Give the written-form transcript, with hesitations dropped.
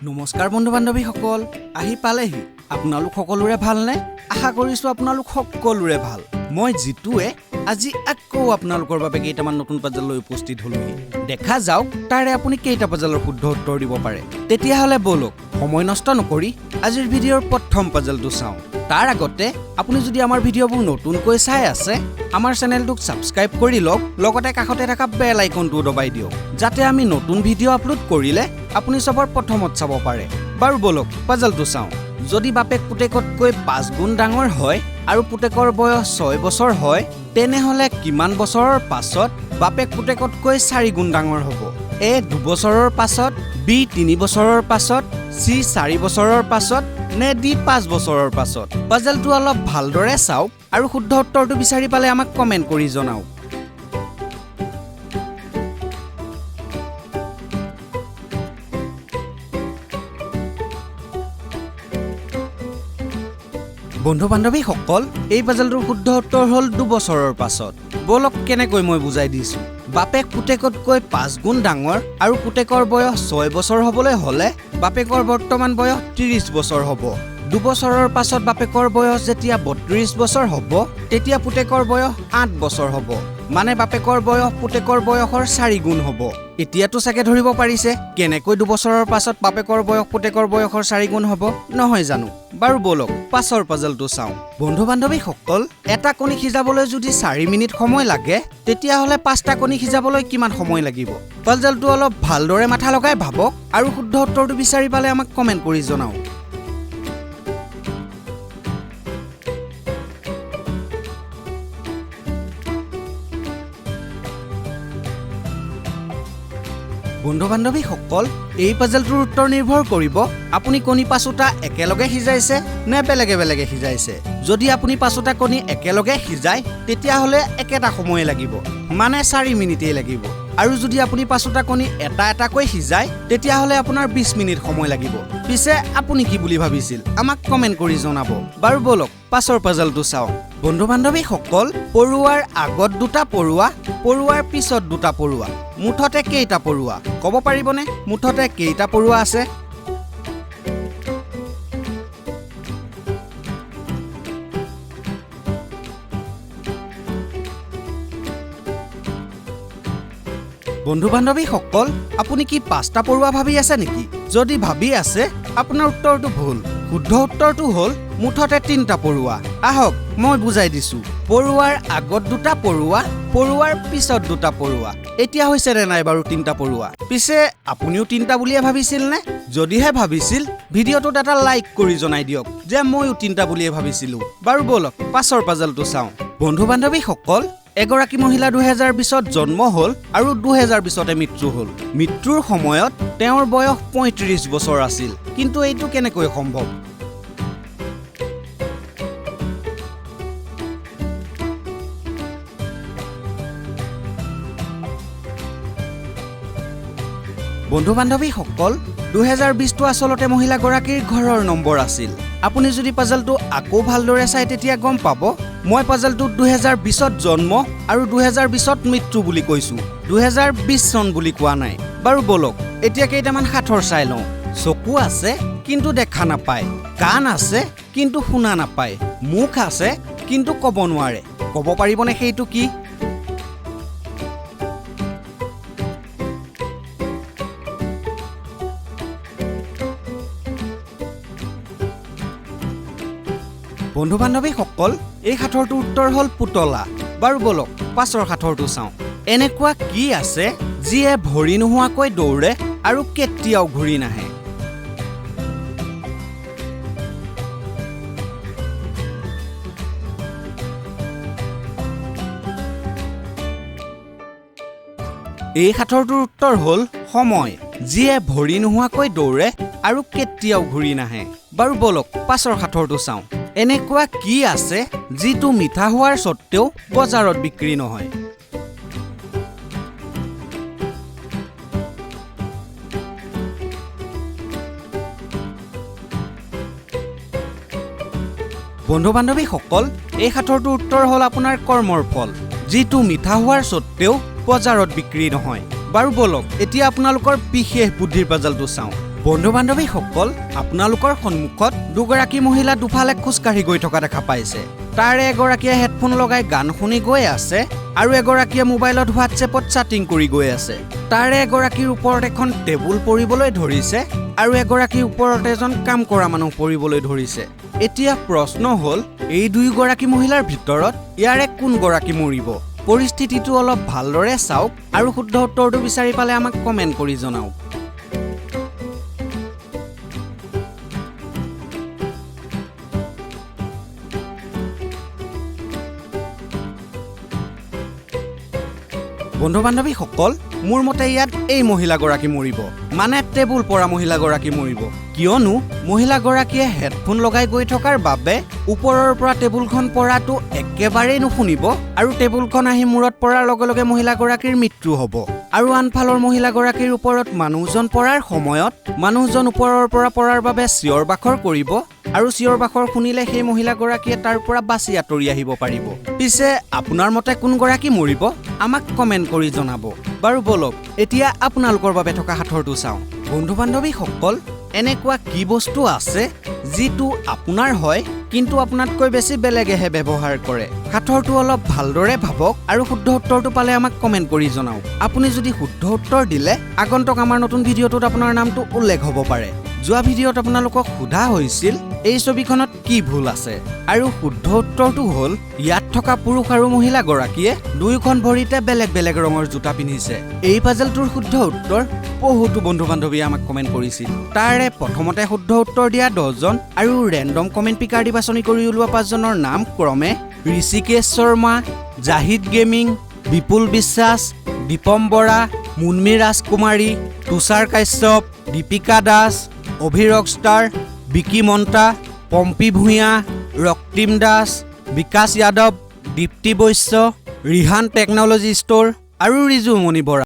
নমস্কাৰ বন্ধু বান্ধৱীসকল, আহি পালেহি। আপোনালোক সকলোৰে ভালনে? আশা কৰিছোঁ আপোনালোক সকলোৰে ভাল। মই জিতুৱে আজি আকৌ আপোনালোকৰ বাবে কেইটামান নতুন পাজল লৈ উপস্থিত হ'লোহি। দেখা যাওক তাৰে আপুনি কেইটা পাজলৰ শুদ্ধ উত্তৰ দিব পাৰে। তেতিয়াহ'লে ব'লক, সময় নষ্ট নকৰি আজিৰ ভিডিঅ'ৰ প্ৰথম পাজলটো চাওঁ। তাৰ আগতে আপুনি যদি আমাৰ ভিডিঅ'বোৰ নতুনকৈ চাই আছে, আমাৰ চেনেলটোক ছাবস্ক্ৰাইব কৰি লওক, লগতে কাষতে থকা বেল আইকনটোও দবাই দিয়ক, যাতে আমি নতুন ভিডিঅ' আপলোড কৰিলে আপুনি চবৰ প্ৰথমত চাব পাৰে। বাৰু ব'লক, পাজলটো চাওঁ। যদি বাপেক পুতেকতকৈ 5 গুণ ডাঙৰ হয় আৰু পুতেকৰ বয়স 6 বছৰ হয়, তেনেহ'লে কিমান বছৰৰ পাছত বাপেক পুতেকতকৈ 4 গুণ ডাঙৰ হ'ব? এ 2 বছৰৰ পাছত, বি 3 বছৰৰ পাছত, চি 4 বছৰৰ পাছত, নে ডি 5 বছৰৰ পাছত? পাজলটো অলপ ভালদৰে চাওক আৰু শুদ্ধ উত্তৰটো বিচাৰি পালে আমাক কমেণ্ট কৰি জনাওক। বন্ধু বান্ধৱীসকল, এই পাজলটোৰ শুদ্ধ উত্তৰ হ'ল 2 বছৰৰ পাছত। ব'লক কেনেকৈ মই বুজাই দিছোঁ। বাপেক পুতেকতকৈ 5 গুণ ডাঙৰ আৰু পুতেকৰ বয়স 6 বছৰ হ'বলৈ হ'লে বাপেকৰ বৰ্তমান বয়স 30 বছৰ হ'ব। 2 বছৰৰ পাছত বাপেকৰ বয়স যেতিয়া 32 বছৰ হ'ব, তেতিয়া পুতেকৰ বয়স 8 বছৰ হ'ব। মানে বাপেকৰ বয়স পুতেকৰ বয়সৰ 4 গুণ হ'ব। এতিয়াতো চাগে ধৰিব পাৰিছে কেনেকৈ 2 বছৰৰ পাছত বাপেকৰ বয়স পুতেকৰ বয়সৰ 4 গুণ হ'ব, নহয় জানো? বাৰু ব'লক পাছৰ পাজলটো চাওঁ। বন্ধু বান্ধৱীসকল, এটা কণী সিজাবলৈ যদি 4 মিনিট সময় লাগে, তেতিয়াহ'লে 5টা কণী সিজাবলৈ কিমান সময় লাগিব? পাজলটো অলপ ভালদৰে মাথা লগাই ভাবক আৰু শুদ্ধ উত্তৰটো বিচাৰি পালে আমাক কমেণ্ট কৰি জনাওক। বন্ধু বান্ধৱীসকল, এই পাজলটোৰ উত্তৰ নিৰ্ভৰ কৰিব আপুনি কণী 5টা একেলগে সিজাইছে নে বেলেগে বেলেগে সিজাইছে। যদি আপুনি 5টা কণী একেলগে সিজায়, তেতিয়াহ'লে একেটা সময়ে লাগিব, মানে 4 মিনিটেই লাগিব। আৰু যদি আপুনি 5টা কণী এটা এটাকৈ সিজায়, তেতিয়াহ'লে আপোনাৰ 20 মিনিট সময় লাগিব। পিছে আপুনি কি বুলি ভাবিছিল আমাক কমেণ্ট কৰি জনাব। বাৰু ব'লক পাছৰ পাজলটো চাওঁ। বন্ধু বান্ধৱীসকল, পৰুৱাৰ আগত 2টা পৰুৱা, পৰুৱাৰ পিছত 2টা পৰুৱা, মুঠতে কেইটা পৰুৱা ক'ব পাৰিবনে? মুঠতে কেইটা পৰুৱা আছে? বন্ধু বান্ধৱীসকল, আপুনি কি 5টা পৰুৱা ভাবি আছে নেকি? যদি ভাবি আছে, আপোনাৰ উত্তৰটো ভুল। শুদ্ধ উত্তৰটো হ'ল মুঠতে 3টা পৰুৱা। আহক মই বুজাই দিছোঁ। পৰুৱাৰ আগত 2টা পৰুৱা, পৰুৱাৰ পিছত 2টা পৰুৱা। এতিয়া হৈছে নে নাই বাৰু 3টা পৰুৱা? পিছে আপুনিও 3টা বুলিয়ে ভাবিছিল নে? যদিহে ভাবিছিল, ভিডিঅ'টোত এটা লাইক কৰি জনাই দিয়ক যে ময়ো 3টা বুলিয়ে ভাবিছিলোঁ। বাৰু ব'লক পাছৰ পাজলটো চাওঁ। বন্ধু বান্ধৱীসকল, এগৰাকী মহিলা 2020 জন্ম হ'ল আৰু 2020 মৃত্যু হ'ল। মৃত্যুৰ সময়ত তেওঁৰ বয়স 35 বছৰ আছিল। কিন্তু এইটো কেনেকৈ সম্ভৱ? বন্ধু বান্ধৱীসকল, 2020টো আচলতে মহিলাগৰাকীৰ ঘৰৰ নম্বৰ আছিল। আপুনি যদি পাজলটো আকৌ ভালদৰে চায় তেতিয়া গম পাব মই পাজলটোত 2020 জন্ম আৰু 2020 মৃত্যু বুলি কৈছোঁ, 2020 চন বুলি কোৱা নাই। বাৰু ব'লক এতিয়া কেইটামান সাঁথৰ চাই লওঁ। চকু আছে কিন্তু দেখা নাপায়, কাণ আছে কিন্তু শুনা নাপায়, মুখ আছে কিন্তু ক'ব নোৱাৰে। ক'ব পাৰিবনে সেইটো কি? বন্ধু বান্ধৱীসকল, এই সাঁথৰটোৰ উত্তৰ হ'ল পুতলা। বাৰু ব'লক পাছৰ সাঁথৰটো চাওঁ। এনেকুৱা কি আছে যিয়ে ভৰি নোহোৱাকৈ দৌৰে আৰু কেতিয়াও ঘূৰি নাহে? এই সাঁথৰটোৰ উত্তৰ হ'ল সময়, যিয়ে ভৰি নোহোৱাকৈ দৌৰে আৰু কেতিয়াও ঘূৰি নাহে। বাৰু ব'লক পাছৰ সাঁথৰটো চাওঁ। এনেকুৱা কি আছে যিটো মিঠা হোৱাৰ স্বত্তেও বজাৰত বিক্ৰী নহয়? বন্ধু বান্ধৱীসকল, এই সাঁথৰটোৰ উত্তৰ হ'ল আপোনাৰ কৰ্মৰ ফল, যিটো মিঠা হোৱাৰ স্বত্তেও বজাৰত বিক্ৰী নহয়। বাৰু ব'লক এতিয়া আপোনালোকৰ বিশেষ বুদ্ধিৰ পাজলটো চাওঁ। বন্ধু বান্ধৱীসকল, আপোনালোকৰ সন্মুখত দুগৰাকী মহিলা দুফালে খোজকাঢ়ি গৈ থকা দেখা পাইছে। তাৰে এগৰাকীয়ে হেডফোন লগাই গান শুনি গৈ আছে আৰু এগৰাকীয়ে মোবাইলত হোৱাটছএপত চাটিং কৰি গৈ আছে। তাৰে এগৰাকীৰ ওপৰত এখন টেবুল পৰিবলৈ ধৰিছে আৰু এগৰাকীৰ ওপৰত এজন কাম কৰা মানুহ পৰিবলৈ ধৰিছে। এতিয়া প্ৰশ্ন হ'ল, এই দুয়োগৰাকী মহিলাৰ ভিতৰত ইয়াৰে কোনগৰাকী মৰিব? পৰিস্থিতিটো অলপ ভালদৰে চাওক আৰু শুদ্ধ উত্তৰটো বিচাৰি পালে আমাক কমেণ্ট কৰি জনাওক। বন্ধু বান্ধৱীসকল, মোৰ মতে ইয়াত এই মহিলাগৰাকী মৰিব, মানে টেবুল পৰা মহিলাগৰাকী মৰিব। কিয়নো মহিলাগৰাকীয়ে হেডফোন লগাই গৈ থকাৰ বাবে ওপৰৰ পৰা টেবুলখন পৰাটো একেবাৰেই নুশুনিব আৰু টেবুলখন আহি মূৰত পৰাৰ লগে লগে মহিলাগৰাকীৰ মৃত্যু হ'ব। আৰু আনফালৰ মহিলাগৰাকীৰ ওপৰত মানুহজন পৰাৰ সময়ত মানুহজন ওপৰৰ পৰা পৰাৰ বাবে চিঞৰ বাখৰ কৰিব আৰু চিঞৰ বাখৰ শুনিলে সেই মহিলাগৰাকীয়ে তাৰ পৰা বাচি আঁতৰি আহিব পাৰিব। পিছে আপোনাৰ মতে কোনগৰাকী মৰিব, আমাক কমেণ্ট কৰি জনাব। বাৰু ব'লক, এতিয়া আপোনালোকৰ বাবে থকা সাঁথৰটো চাওঁ। বন্ধু বান্ধৱীসকল, এনেকুৱা কি বস্তু আছে যিটো আপোনাৰ হয় কিন্তু আপোনাতকৈ বেছি বেলেগেহে ব্যৱহাৰ কৰে? সাঁথৰটো অলপ ভালদৰে ভাবক আৰু শুদ্ধ উত্তৰটো পালে আমাক কমেণ্ট কৰি জনাওক। আপুনি যদি শুদ্ধ উত্তৰ দিলে আগন্তুক আমাৰ নতুন ভিডিঅ'টোত আপোনাৰ নামটো উল্লেখ হ'ব পাৰে। যোৱা ভিডিঅ'ত আপোনালোকক সোধা হৈছিল এই ছবিখনত কি ভুল আছে, আৰু শুদ্ধ উত্তৰটো হ'ল ইয়াত থকা পুৰুষ আৰু মহিলাগৰাকীয়ে দুয়োখন ভৰিতে বেলেগ বেলেগ ৰঙৰ জোতা পিন্ধিছে। এই পাজলটোৰ শুদ্ধ উত্তৰ বহুতো বন্ধু বান্ধৱীয়ে আমাক কমেণ্ট কৰিছিল। তাৰে প্ৰথমতে শুদ্ধ উত্তৰ দিয়া 10জন আৰু ৰেণ্ডম কমেণ্ট পিকাৰ দি বাছনি কৰি উলিওৱা 5জনৰ নাম ক্ৰমে ঋষিকেশ শৰ্মা, জাহিদ গেমিং, বিপুল বিশ্বাস, দীপম বৰা, মুন্মী ৰাজকুমাৰী, তুষাৰ কাশ্যপ, দীপিকা দাস, অভি ৰকষ্টাৰ, বিকি মন্তা, পম্পী ভূঞা, ৰক্তিম দাস, বিকাশ যাদৱ, দীপ্তি বৈশ্য, ৰিহান টেকন'লজি ষ্ট'ৰ আৰু ৰিজুমণি বৰা।